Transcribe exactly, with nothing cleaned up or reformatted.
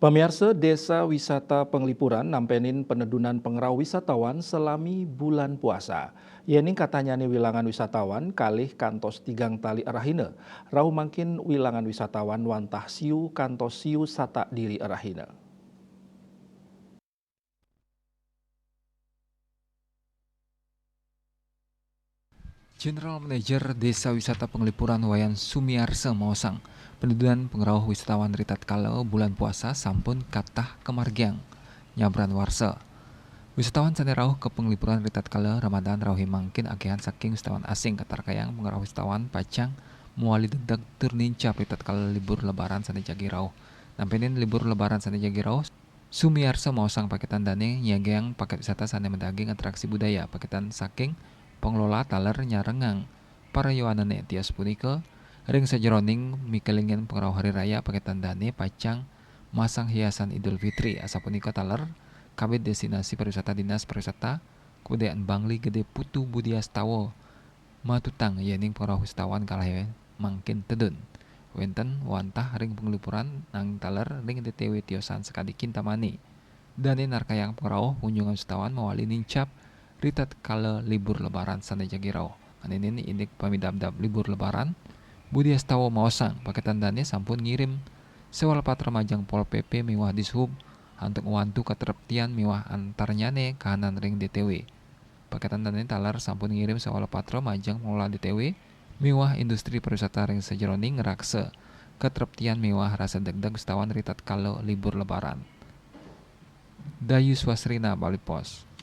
Pamiarsa, Desa Wisata Penglipuran nampenin penedunan pengrauh wisatawan selami bulan puasa. Yening katanyane wilangan wisatawan kalih kantos tigang tali erahina. Rauh mangkin wilangan wisatawan wantah siu kantos siu satak diri erahina. General Manager Desa Wisata Penglipuran Wayan Sumiarsa maosang, penedunan pengrauh wisatawan ritatkala bulan puasa sampun katah kamargiang nyabran warsa. Wisatawan sane rauh ka Penglipuran ritatkala Ramadan rauh mangkin akehan saking wisatawan asing. Katarkayang pengrauh wisatawan pacang mawali degdeg tur nincap ritatkala libur Lebaran sane jagi rauh. Nampenin libur Lebaran sane jagi rauh, Sumiarsa maosang paketan dane nyiagiang paket wisata sane madaging atraksi budaya. Paketan saking pengelola taler nyarengang para yowanane. Tios punika, ring sajeroning mikelingin pengrauh hari raya, paketan dane pacang masang hiasan Idul Fitri. Asapunika taler, Kabid Destinasi Pariwisata Dinas Pariwisata Kabudayaan Bangli Gede Putu Budiastawa matutang yening pengrauh wisatawan kalih mangkin tedun. Wenten wantah ring Penglipuran nanging taler ring D T W tiosan sakadi Kintamani. Dane narkayang pengrauh kunjungan wisatawan mawali nincap ritatkala libur Lebaran sane jagi rauh. Nganinin indik pamidabdab libur Lebaran, Budiastawa maosang, paketan dane sampun ngirim sewala patra majeng Pol P P miwah Dishub antuk ngwantu katreptian miwah antarnyane kahanan ring D T W. Paketan dane taler sampun ngirim sewala patra majeng pengelola D T W miwah industri pariwisata ring sajeroning ngraksa katreptian miwah rasa degdeg wisatawan ritatkala libur Lebaran. Dayu Swasrina, Bali Post.